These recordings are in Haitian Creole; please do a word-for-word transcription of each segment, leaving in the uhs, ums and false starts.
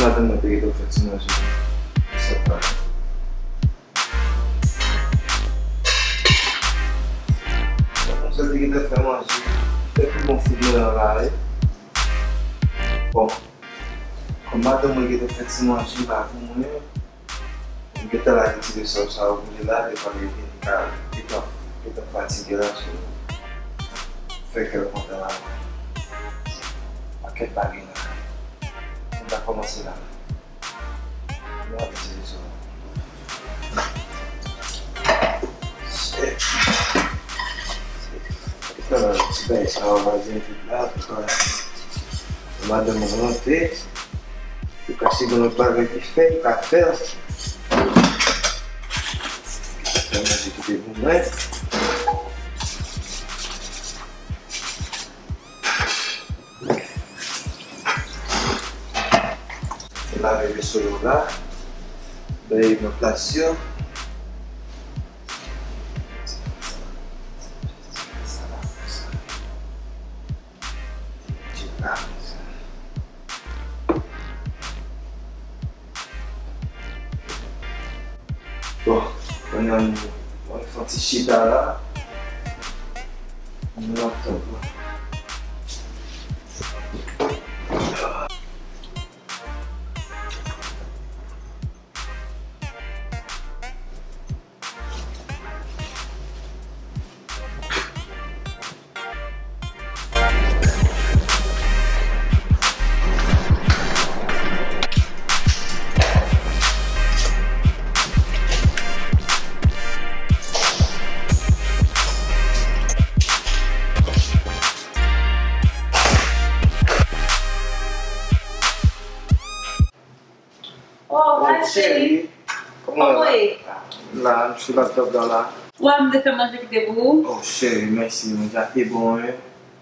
Madanm mwen te gentan fè ti manje. Sa pa. Kòmsi l te gentan fè manje, fè pi bon fout mwen an la, wi. Bon, kòm madanm mwen gentan fè ti manje la pou mwen, m gentan lage ti resò sa yo pou li la, depi li vin, li ka, li ka, li ka fatige la, so, fè kè l kontan la. Pakèt bagay la. Nou ka kòmanse la. Ti bagay sa yo, madanm mwen rantre. Yo ka si gen lòt bagay ki fè, yo ka fè l. Fè manje kite pou mwen. Lave veso yo la. Bay nan plas yo. Bon, kounye a nou, nou fè yon ti chita la. Nou ap tann. Oh, hi, cheri. Kòman w ye? La, m sou laptop la, la. Ou wè m te fè manje kite pou ou? Oh, cheri, mèsi. Manje a te bon, wi.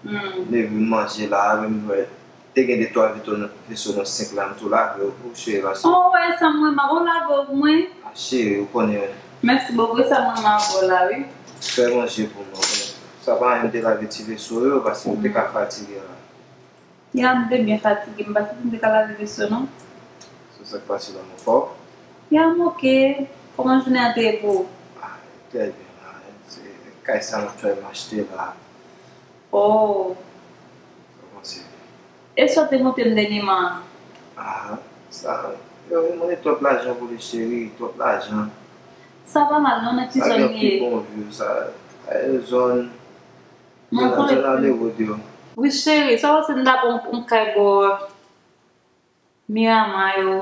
M leve m manje la, men m wè te gen de twa veso nan, veso nan senk la, m tou lave yo pou ou, cheri, la. Oh, wè, sa m wè, m ap lave yo pou mwen. Ah, cheri, ou konnen, wi. Mèsi bokou, sa m wè, m ap la, wi. Fè manje pou mwen, wi. Sa pa anyen, m te lave ti veso yo, paske m te ka fatige la. Ya, m te byen fatige, m pa santi m te ka lave veso non. Se sa k pase la, mon fò? Ya, m oke. Kòman jounen an te ye pou ou? Ah, trè byen la. Se kay sa m ap fè m achte la. Oh. Kòman se? E sa w te montre m dènyèman an? Ah, sa, yo vin mande twòp lajan pou li, cheri, twòp lajan. Sa pa mal non, nan ki zòn li ye? Sa gen anpil bon view, sa, sa e zòn Mwen konnen. Wi, cheri, sa w panse m ta pran yon, yon kay bò Miramar yo?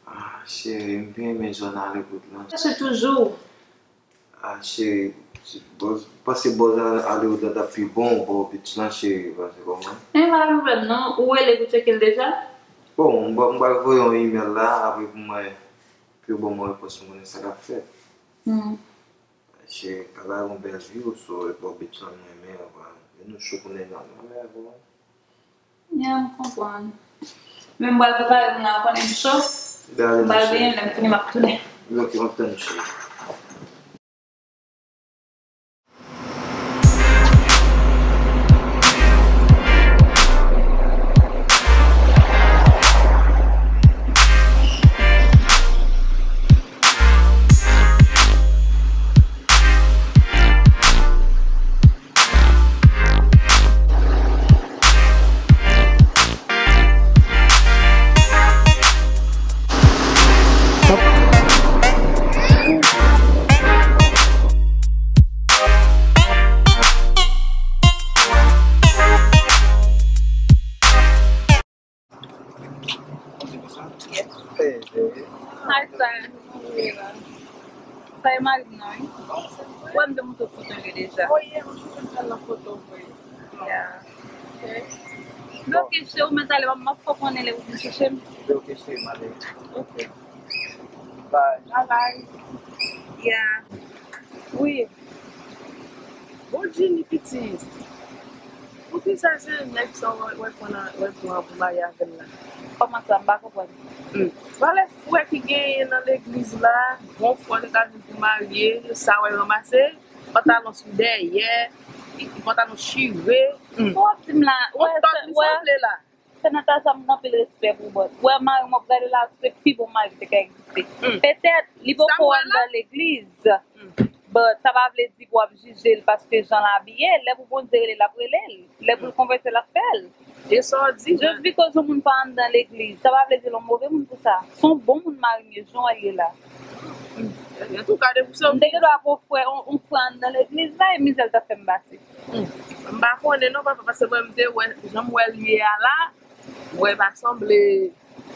Ah, cheri, m byen renmen zòn Hollywood lan. Chèche toujou. Ah, cheri, si bò, m panse bò zòn Hollywood lan t ap pi bon, bò beach lan, cheri, panse kòman? Men pa gen pwoblèm non, ou rele pou tcheke l deja? Bon, m pral, m pral voye yon email la, apre pou mwen, pou yo ban mwen repons, m konnen sa k ap fèt. Hmm. Cheri, kaba yon bèl view sou bò beach lan, mwen renmen, anvan. E nou cho kounye a, mwen renmen, bon. Ya, m konprann. Men m pral prepare m la, ou konnen m cho. M pral benyen, lè m fini, m ap tounen. Ok, m ap tann ou, cheri. Yes. Hey, baby. Hi, sir. Sa e mari m nan, wi. Ou wè m te montre w foto li deja. Oh, yeah, m sou konn sa nan foto, wi. Yeah. Ok. Men ok, cheri, ou mèt ale, m ap fè w konnen lè ou vin chèche m. Ok, cheri, m ale. Ok. Bye. Bye bye. Yeah. Wi. Bon, Jenny, piti. Poukisa se nèg sa w wè, wè pran nan, wè pran pou marye avè l la? Kòman sa? M pa konprann. Hmm. Valè frè ki genyen nan legliz la, bon frè li ka vin pou marye, sa w wè ranmase, pantalon sou dèyè, pantalon chire. Hmm. Ou ap di m la, ou wè, sa, w wè, sanble la. Sè Natacha, m gen anpil respè pou ou, but ou wè mari m w ap gade la, se pi bon mari ki te ka egziste. Petèt, li poko anndan legliz, but sa pa vle di pou w ap jije l paske jan l abiye. Lè pou Bondye rele l, l ap rele l. Lè pou l konvèti, l ap fè l. E sa w di, just because yon moun pa anndan legliz, sa pa vle di l yon move moun pou sa. Se yon bon moun mari m ye, jan w ye la. Antouka, depi se... M te gen dwa pou frè, yon, yon frè anndan legliz la, e mizè l t ap fè m pase. M pa konnen non, papa, paske mwen, m te wè, jan m wè l ye a la, m wè pa sanble,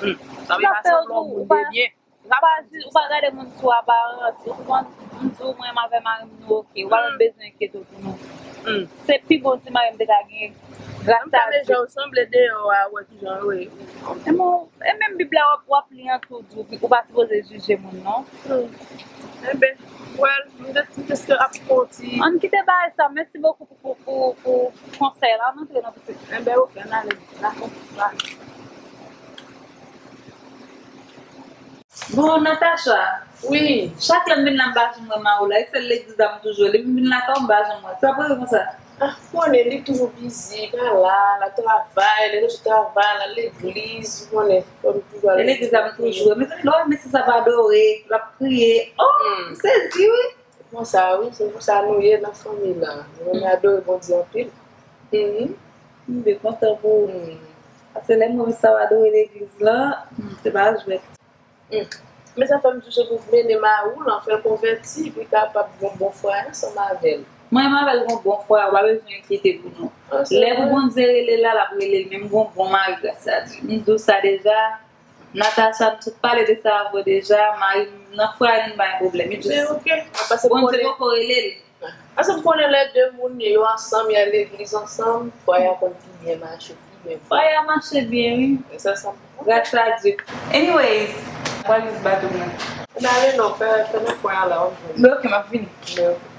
hmm, sa pa sanble yon moun de byen. Ou pa, ou pa gade moun sou aparans. Ou konprann? M di w, mwen, m avè mari m, nou oke. Ou pa menm bezwen enkyete w pou nou. Se pi bon ti mari m te ka genyen. Gras a Dye. Jan w sanble deyò a, wè kijan w ye. E menm Bib la w ap, w ap li an tou, di w, ou pa sipoze jije moun, non. Enben, well, m te, m te ap fè yon ti... Ann kite bagay sa. Mèsi bokou pou, pou, pou, pou konsèy la. Ann antre nan pitit. Enben, oke, ann ale. Dakò. Bon, Natacha. Wi. Chak lè m vin la, m pa janm wè mari w la. E sèl legliz la m toujou. Depi m vin lakay ou, m pa janm wè l. Sa pou konsa? Ah, ou konnen, li toujou bizi, pa la, l ap travay, lè l sot travay, l al legliz, ou konnen, fò m toujou al legliz. E legliz la m toujou wè. Men lè w wè mesye sa ap adore, l ap kriye. Oh, m sezi, wi. Se konsa, wi, se konsa nou ye nan fanmi la. Nou renmen adore Bondye anpil. M byen kontan pou ou. Paske lè m wè mesye sa ap adore legliz la, se pa jwèt. Men sa fè m di w se pou w mennen mari w lan, fè l konvèti, pou l kapab gen yon bon fwaye ansanm avè l. Mwen, m avè l gen yon bon fwaye, ou pa bezwen enkyete pou nou. Lè pou Bondye rele l la, l ap rele l, men m gen yon bon mari, gras a Dye. M di w sa deja, Natacha, m sot pale de sa avè w deja, mari m nan fwaye nou pa gen pwoblèm. Li jis Bondye poko rele l. Paske m konnen lè de moun yo ansanm, y al legliz ansanm, fwaye a konn pi byen mache, pi byen. Fwaye a mache byen, wi. E se sa m konnen. Gras a Dye. Anyways, m pral jis bat ou mwen. N ale non, fè, fè nan kwen an la, w ap jwenn. Men oke, m ap vini. Men oke.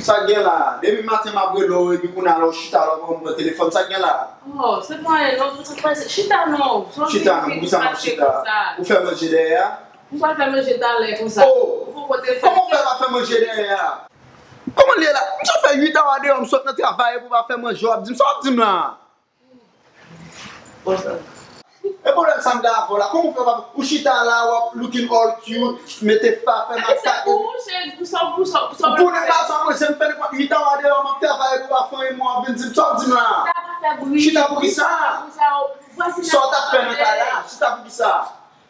Sa k gen la? Depi maten m ap rele w, epi kounye a la w chita la, w pa konn pran telefòn. Sa k gen la? Oh, se pa anyen non, sa k pase. Chita non. Chita non, poukisa m ap chita? Ou fè manje dèyè a? M pral fè manje talè konsa. Oh! Ou poko telefòn. Kòman w fè pa fè manje dèyè a? Kòman l ye la? M sot fè uit awa deyò, m sot nan travay, epi w pa fè manje, w ap di m sa w ap di m la? Bon, sa. E pwoblèm sa m gen avè w la, kòman w fè pa, ou chita la, w ap looking all cute, mete pa fè masak. E se pou ou, cheri, pou sa, pou sa, pou sa. Pou nèg la sa mwen, se m fè nenpòt uit awa deyò, m ap travay, epi w pa fè anyen, mwen w ap vin di m sa w di m la. Chita pou kisa? Sa w t ap fè nan kay la? Chita pou kisa?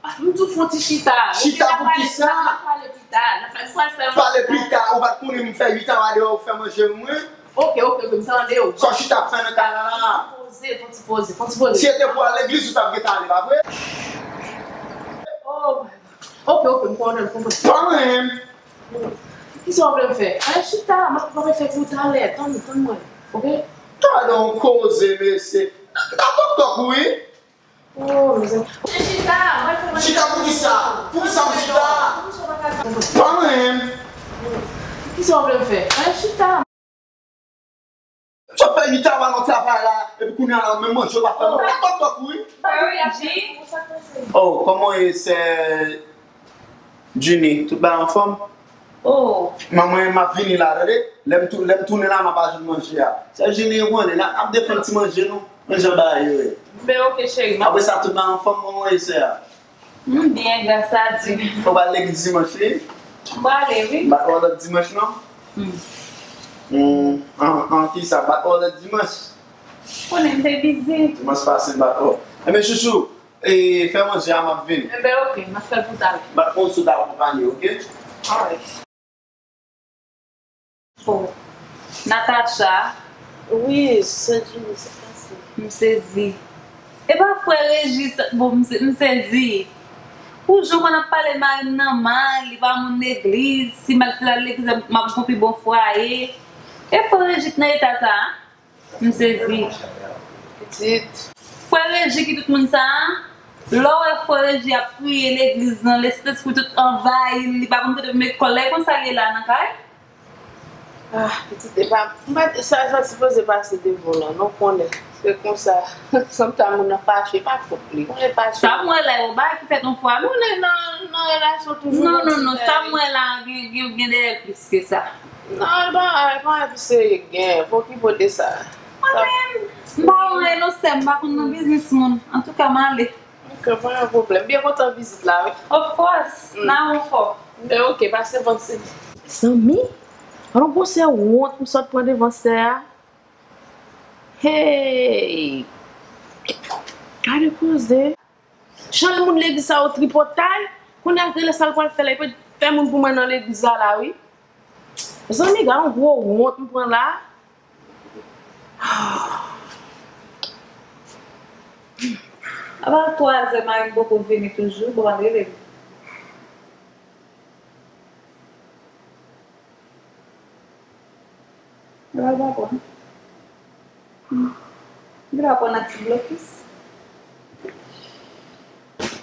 Ah, m tou fon ti chita. Chita pou kisa? N ap pale pita. N ap pale pita. Pale pita, ou pa t konnen m fè uit awa deyò, ou fè manje mwen. Ok, ok, ok, m tande w. Sa w chita ap fè nan kay la la? Poze, fon ti poze, fon ti poze. Si se te pou al legliz, ou t ap gentan ale, pa vre? Oh my God. Ok, ok, m konprann, m konprann. Pa mwen menm. Kisa w vle m fè? Anyen chita, m ap, m ap fè pou talè. Tann, tann mwen. Ok? Gade yon koze, mesye. N ap tòk tòk, wi. Oh, mezanmi. Chita, mwen fè manje. Chita pou kisa? Pou kisa m chita? Pa mwen menm. Kisa w vle m fè? Anyen chita. M sot fè uit awa nan travay la, epi kounye a la, menm manje w pa fè, non. Tòk, tòk, tòk, wi. Oh, kòman w ye, sè Junie? Tout bagay anfòm? Oh. Manman, m ap vini la, tande. Lè m tou-, lè m tounen la, m ap al jwenn manje a. Sè Junie, ou konnen, n ap, n ap defann ti manje, non. Manje bagay yo ye. Ben, ok, cheri. Apre sa, tout bagay anfòm, kòman w ye, sè a? M byen, gras a Dye. Ou pral legliz dimanch, wi? M prale, wi. M pa t wè w lòt dimanch, non? Hmm. Hmm, an, an, kisa? M pa t wè w lòt dimanch? Konnen m te bizi. Dimanch pase, m pa t wè w. Enben, chouchou, e, fè manje a, m ap vini. Enben, ok, m ap fè l pou talè. M pa t konn si w ta akonpanye, ok? Alright. Oh. Natacha. Wi, sè Junie, sa k pase? M sezi. E pa frè Régis, bon, m se-, m sezi. Pou jan w konn ap pale mari m nan mal, li pa moun legliz, si m al, si l al legliz, m ap gon pi bon fwaye. E frè Régis nan eta sa a? M sezi. Pitit. Frè Reji ki tout moun sa a? Lè w wè frè Reji ap priye legliz lan, Lespri tout anvayi l, li pa konn kote pou met kò l, e konsa l ye la nan kay? Ah, pitit, e pa, m pa, sa, sa sipoze pase devan w la, non, konnen. Se konsa, sometimes moun nan fache, pa fòt li. Konnen fache. Sa m wè la, yon bagay ki fèt yon fwa, non? Konnen nan, nan relasyon toujou. Non, non, non, sa m wè la, gen, gen, gen dèyè plis ke sa. Non, e pa, e pa anyen pi serye k gen, pa okipe w de sa. Mwen menm, m pa wè anyen non sè m, m pa konn nan biznis moun. Antouka, m ale. Ok, pa gen pwoblèm. Byen kontan vizit la, wi. Of course, n a wè ankò. E ok, pase bon se. Mezanmi, yon gwosè wont m sot pran devan sè a. Hey! Gade koze. Jan moun legliz sa yo tripotay, kounye a rele sa l pral fè la, li pral fè moun pou mwen nan legliz la, la, wi. Mezanmi, gade yon gwo wont m pran la. Apa twazè mari m poko vini toujou, bon, al rele l. Yo al ba bon. Yo al pran nan ti blokis.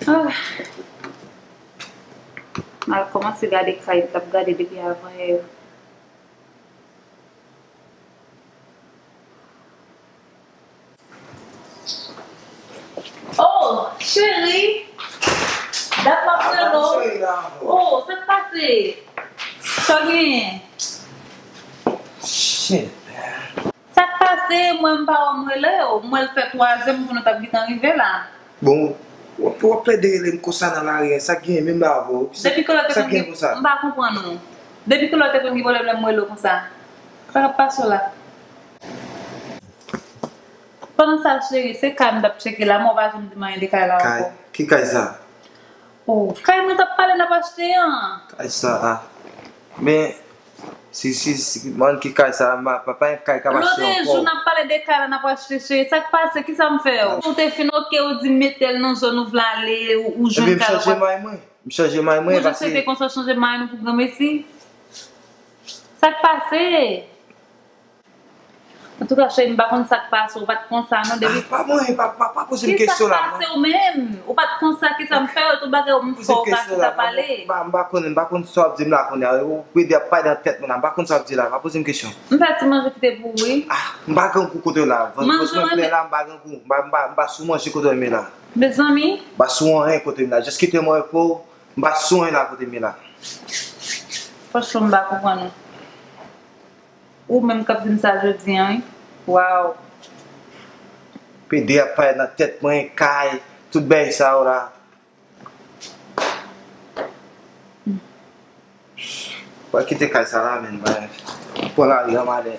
Ah. M al kòmanse gade kay m t ap gade depi avanyè yo. Oh, cheri! Dat m ap rele w. Oh, sa k pase? Sa w genyen? Shit, man. Sa k pase? Mwen m pa wè m rele w. Mwen l fè twazè m konnen w t ap gentan rive la. Bon, w ap, w ap plede rele m konsa nan lari a. Sa k genyen menm la avè w? Depi kilè w te konn gen, m pa konprann ou. Depi kilè w te konn gen pwoblèm lè m rele w konsa? Sa k ap pase w la? Pandan sa, cheri, se kay m t ap tcheke la, men w pa janm di m anyen de kay la ankò. Kay? Ki kay sa? Oh, kay mwen t ap pale n ap achte an. Kay sa a. Men, si, si, si, man, ki kay sa a, m pa, pa, pa gen kay k ap achte ankò. Lòt jou n ap pale de kay la n ap achte, cheri. Sa k pase? Kisa m fè w? Ou te fin oke, ou di m mete l nan zòn ou vle ale, ou, ou jwenn kay la. Ebyen, m chanje may mwen. M chanje may mwen, paske. Bon, jan se te konsa, chanje may nou pou granmesi. Sa k pase? Antouka, cheri, m pa konn sa k pase, ou pa t konsa, non, depi. Ah, pa mwen, pa, pa, pa poze m kesyon la, non. Kisa k pase ou menm? Ou pa t konsa, kisa m fè w? Tout bagay ou m fè w, ou pa chita pale. M pa, m pa konn, m pa konn sa w ap di m la kounye a. Ou plede ap pale nan tèt mwen la, m pa konn sa w ap di la, pa poze m kesyon. M fè ti manje kite pou ou, wi. Ah, m pa grangou kote w la. Vant mwen plen la, m pa grangou. M pa, m pa, m pa sou manje kote w ye la. Mezanmi. M pa sou anyen kote m la. Just kite m an repo. M pa sou anyen la kote m ye la. Franchman, m pa konprann ou. Ou menm k ap di m sa jodi a, wi. Waw. Pede ap pale nan tèt mwen, kay, tout bagay sa yo la. Pral kite kay sa la, menm, bay. Pran lari an malè.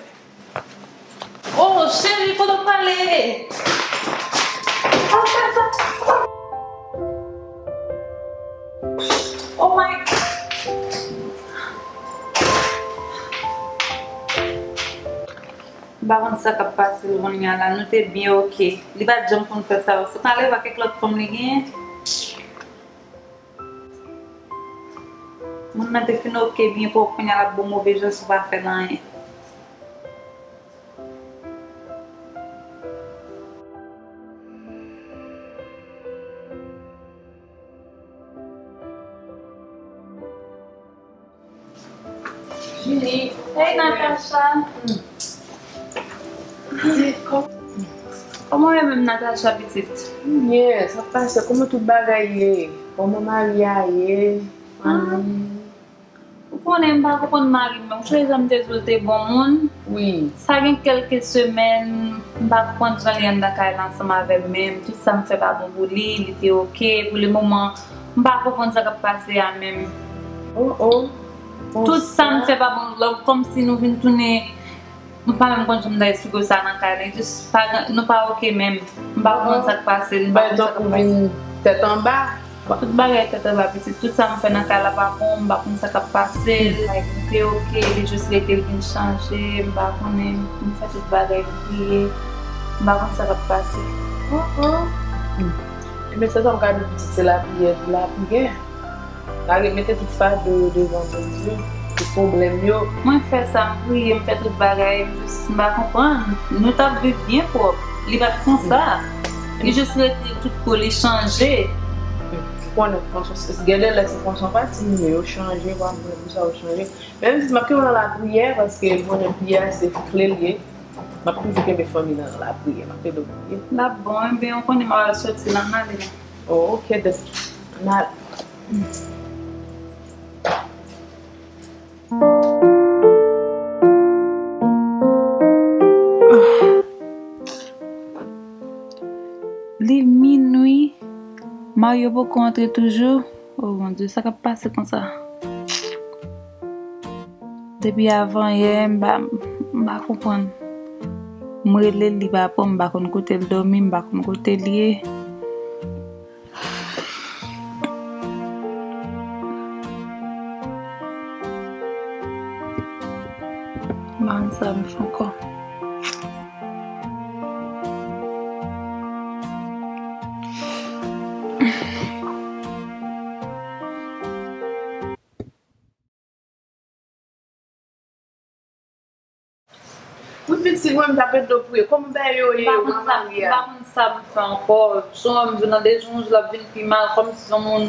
Oh, cheri, kote w prale? Al fè sa. Oh my God. M pa konn sa k ap pase l kounye a la. Nou te byen oke. Li pa t janm konn fè sa. Se pa leve ak kèk lòt fanm li genyen? Moun nan te fin oke byen pwòp, kounye a l ap ba w move jan si w pa fè l anyen. Hey, Natacha. Kòman w ye menm, Natacha, pitit? Byen, sa k pase? Kòman tout bagay ye? Kòman mari a ye? Fanmi? Ou konnen m pa konprann mari m, men ou sonje jan m te di w l te bon moun? Wi. Sa gen kèlke semèn, m pa konprann jan li anndan kay la ansanm avè m menm. Tout sa m fè pa bon pou li, li te oke. Pou le moman, m pa konprann sa k ap pase a menm. Oh, oh. Tout sa m fè pa bon, lò, kòmsi nou vin tounen, m pa menm konn jan m ta esplike w sa nan kay la. Jis pa gen, nou pa oke menm. M pa konn sa k pase, m pa konn sa k ap pase. Bay tankou vin tèt anba. Tout bagay tèt anba, pitit. Tout sa m fè nan kay la pa bon, m pa konn sa k ap pase. Like, m te oke, li jis rete, l vin chanje, m pa konnen, m fè tout bagay, m kriye. M pa konn sa k ap pase. Oh, oh. Ebyen, sèl sa m ka di w, pitit, se lapriyè, lapriyè. Lage, mete tout fado yo devan Bondye, tout pwoblèm yo. Mwen fè sa, m priye, m fè tout bagay, m jis, m pa konprann. Nou t ap viv byen pwòp. Li pa t konsa. Li jis retire tout po, li chanje. Ou konnen Franson, gen de lè se Franson pa ti moun yo chanje, pa mwen pou sa yo chanje. Men m di, m ap kenbe nan lapriyè, paske m konnen priyè se kle l ye. M ap toujou kenbe fanmi nan lapriyè, m ap kenbe priye. L ap bon, enben, ou konnen m ap al soti la, m ale la. Oh, ok, then. N al. A, yo poko antre toujou? O Bondye, sa k ap pase konsa? Depi avan yè, m pa, m pa konprann. M rele l, li pa pran, m pa konn kote l dòmi, m pa konn kote l ye. M pa konn sa m fè ankò. Wi, pitit mwen, m t ap ede w priye. Kòman bagay yo ye, ou a marye a? M pa konn sa, m pa konn sa m fè ankò. Sou mwen, m vin nan de jou, yon jou l ap vin pi mal, kòmsi se yon moun,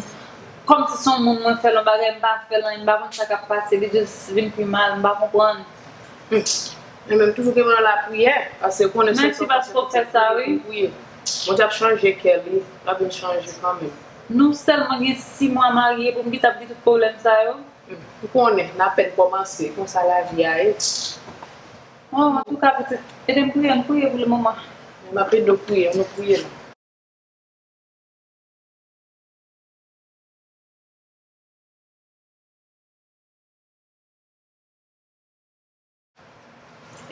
kòmsi se yon moun mwen fè l yon bagay, m pa fè l anyen, m pa konn sa k ap pase, li jis vin pi mal, m pa konprann. Hmm. E menm toujou kenbe nan lapriyè, paske konnen se... Mèsi paske w fè sa, wi. Priye. Bondye ap chanje kè li, l ap vin chanje kanmenm. Nou sèlman gen sis mwa marye pou m kite ap gen tout pwoblèm sa yo? Ou konnen, n apèn kòmanse, konsa lavi a ye. O, antouka, pitit, ede m priye, m priye pou le moman. M ap ede w priye, nou priye la.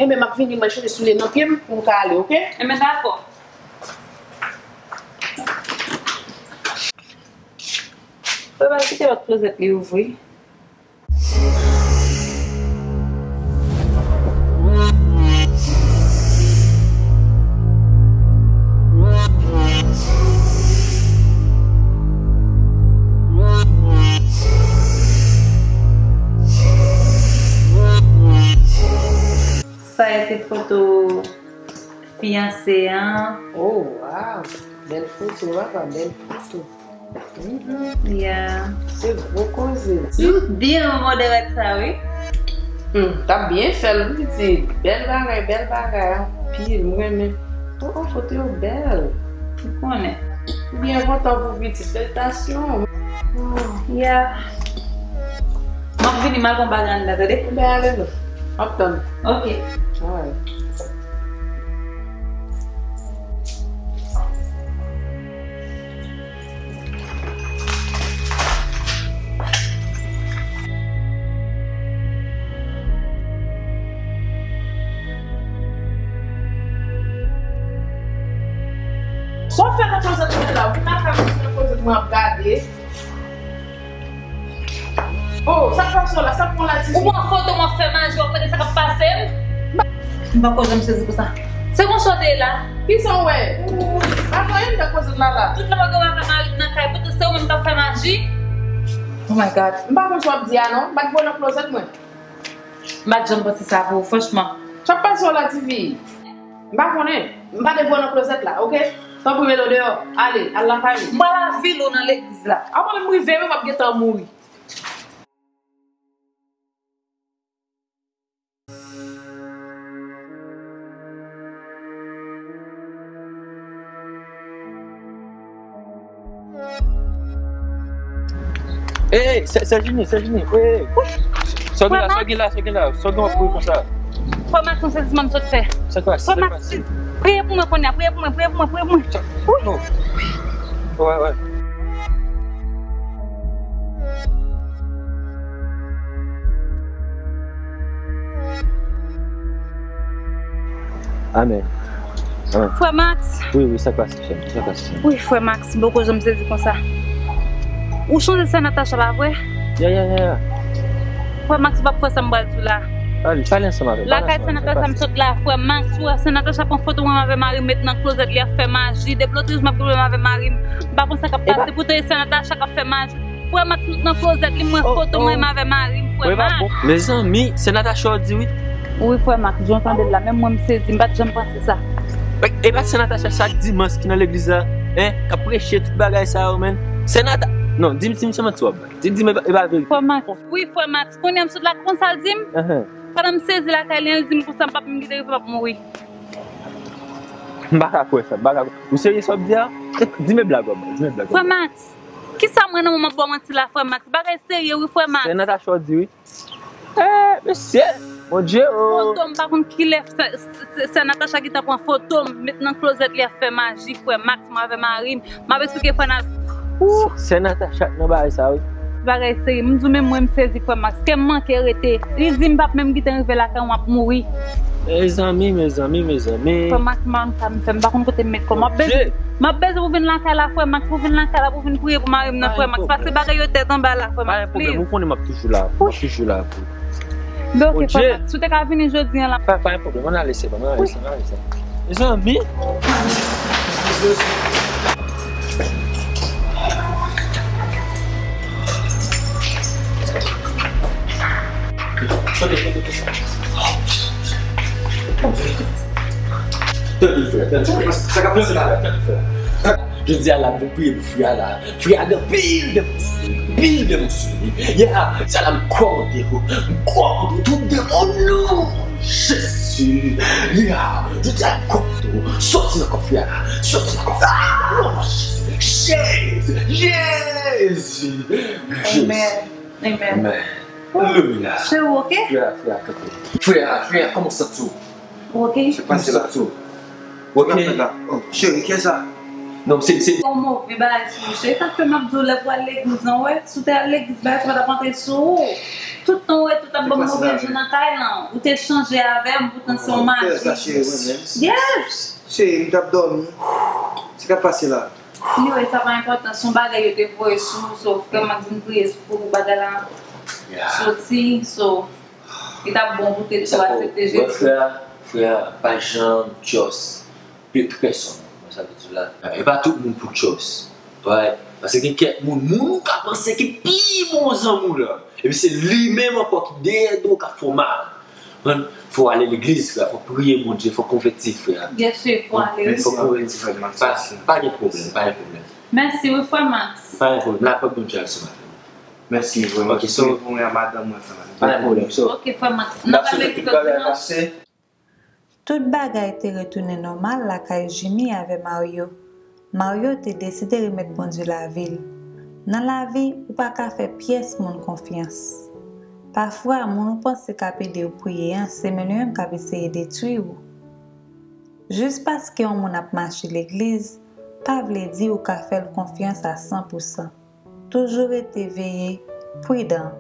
Enben, m ap vini, mwen chanje soulye nan pye m pou m ka ale, oke? Enben, dakò. Frè m al kite lòt klozèt li ouvri. Sa e te foto fiyanse an. Oh, wow! Bèl foto, papa, bèl foto. Mhm. Yeah. Se gwo koze. Tout byen, manman, de rèd sa, wi. Hmm, t ap byen fè l, wi, pitit. Bèl bagay, bèl bagay, anpil, m renmen. Oh, oh, foto yo bèl. Ou konnen. M byen kontan pou pitit, felisitasyon. Oh, yeah. M ap vini, m al pran bagay anndan, tande? Enben, ale non. M ap tann. Ok. Alright. Sa w fè nan klozèt mwen la? Vin lakay mwen, nan klozèt mwen ap gade. Oh, sa k pase w la? Sa k pran la, tifi? Ou pran foto m ap fè maji, w ap gade sa k ap pase m? M pa koze m sezi konsa. Se konsa w te ye la? Kisa w wè? Ou pa konn anyen nan koze la la. Tout lè w pa gen w avè mari m nan kay, poutèt se ou menm k ap fè maji. Oh my God. M pa konn sa w ap di a non. M pa t voye nan klozèt mwen. M pa t janm panse sa pou ou, franchman. Sa k pase w la, tifi? M pa konnen. M pa te voye nan klozèt la, oke? Tanpri, mete w deyò. Ale, al lakay ou. M pral avili w nan legliz la. Apre m rive, men m ap gentan mouri. Ey, ey, Sè, Sè Jini, Sè Jini, ey, ey. Sa w gen la, sa w gen la, sa w gen la, sa w gen w ap kouri konsa? Frè Max, yon sezisman m sot fè. Sa k pase? Frè Max, priye pou mwen kounye a, priye pou mwen, priye pou mwen, priye pou mwen. Wi. Wè, wè. Amèn. Amèn. Frè Max. Wi, wi, sa k pase, chè m? Sa k pase, chè m? Wi, frè Max, m poko janm sezi konsa. Ou chonje Sè Natacha, pa vre? Ya, ya, ya, ya. Frè Max, ou p ap kwè sa m pral di w la. Pale, pale ansanm avè m, pale ansanm avè m, sa k pase? Lakay Sè Natacha m sot la, frè Max, ou wè Sè Natacha pran foto mwen avè mari m met nan klozèt li ap fè maji. Depi lòt jou m ap gen pwoblèm avè mari m. M pa konn sa k ap pase, poutan e Sè Natacha k ap fè maji. Frè Max, m sot nan klozèt li, m wè foto mwen avè mari m, frè Max. Mezanmi, Sè Natacha w di wi. Wi, frè Max, jan w tande l la, menm mwen m sezi, m pa t janm panse sa. E pa t Sè Natacha chak dimanch ki nan legliz la, en, k ap preche tout bagay sa yo, menm. Sè Nata-, non, di m si m se manti w ap bay. Di, di m e pa, e pa verite. Frè Max, wi, frè Max, kounye a m sot la, konn sa l di m? Pandan m sezi lakay li an, li di m konsa m p ap menm kite rive m ap mouri. M pa ka kwè sa, m pa ka kwè. Ou serye sa w ap di a? Di m e blag w ap bay, di m e blag w ap bay. Frè Max, kisa mwen nan moman m ap ba w manti la, frè Max? Bagay serye wi, frè Max. Sè Natacha w di wi. Eh, mesye, Bondye o. Foto m, pa konn kilè Sè, Sè, Sè Natacha gentan pran foto m, met nan klozèt li ap fè maji, frè Max, mwen avè mari m. M ap eksplike frè Nas. Sè Natacha k nan bagay sa wi. Bagay serye, m di w menm mwen m sezi frè Max, kè m manke rete. Li di m p ap menm gentan rive lakay ou, m ap mouri. Mezanmi, mezanmi, mezanmi. Frè Max, m pa konn sa m fè, m pa konn kote m met kò m. M ap bezwen, m ap bezwen pou vin lakay la frè Max, pou vin lakay la, pou vin priye pou mari m nan frè Max, paske bagay yo tèt anba la frè Max, please. Pa gen pwoblèm, ou konnen m ap toujou la pou, m ap toujou la pou. Ben ok frè Max, si w te ka vini jodi an la. Pa, pa gen pwoblèm, ann ale sè, ann ale sè, ann ale sè. Mezanmi. Tande frè, tande frè. Sa k ap pase la, tande frè. Jodi a la, m vin priye pou frè a la. Frè a gen pil de, pil de moun sou li. Yeah, sa la m kòmande yo. M kòmande tout demon non Jezi. Yeah, jodi a m kòmande yo. Sòti nan kò frè a la. Sòti nan kò frè a la. Non Jezi. Jezi. Jezi. Amen. Amen. Amen. Alelouya. Cheri, w ok? Frè a, frè a, kanpe. Frè a, frè a, kòman w santi w? Ou ok? Sa k pase la? Ou ok? Sa k ap fèt la? Oh, cheri, kiyès sa? Non, se, se yon move bagay sou ou, cheri. Sa k fè m ap di w lè pou al legliz lan, wè. Si w te al legliz, bagay sa pa t ap antre sou ou. Tout tan w wè tout ap ban m move jan nan kay lan. Ou te chanje avè m, poutan se yon majik. Yes! Cheri, m t ap dòmi. Sa k ap pase la? Anyway, sa pa enpòtan, se yon bagay yo te voye sou ou, so, frè m ap di m priye pou bagay la soti, so, li t ap bon pou te tou aksepte Jezi. Frè a, frè a pa janm trust pèsonn, sa vle di la. E pa tout moun pou trust, right? Paske gen kèk moun, moun ou ka panse ki pi bon zanmi w la, epi se li menm ankò ki dèyè do w k ap fè w mal. Konprann? Fò w ale legliz, frè, fò w priye Bondye, fò w konvèti, frè. Yes, sir, fò w ale, wi. Fò w konvèti, frè Max. Pa, pa gen pwoblèm, pa gen pwoblèm. Mèsi, wi, frè Max. Pa gen pwoblèm, lapè Bondye al sou maten. Mèsi, frè Max. Ok, so, priye pou mwen ak madanm mwen, frè Max. Pa gen pwoblèm, so. Ok, frè Max. N ap ale legliz lòt dimanch. Tout bagay te retounen nòmal lakay Jimmy avè Mario. Mario te deside remèt Bondye lavi l. Nan lavi, ou pa ka fè pyès moun konfyans. Pafwa, moun ou panse k ap ede w priye an, se menm li menm k ap eseye detwi w. Jis paske yon moun ap mache legliz, pa vle di ou ka fè l konfyans a san pou san. Toujou rete veye, pridan.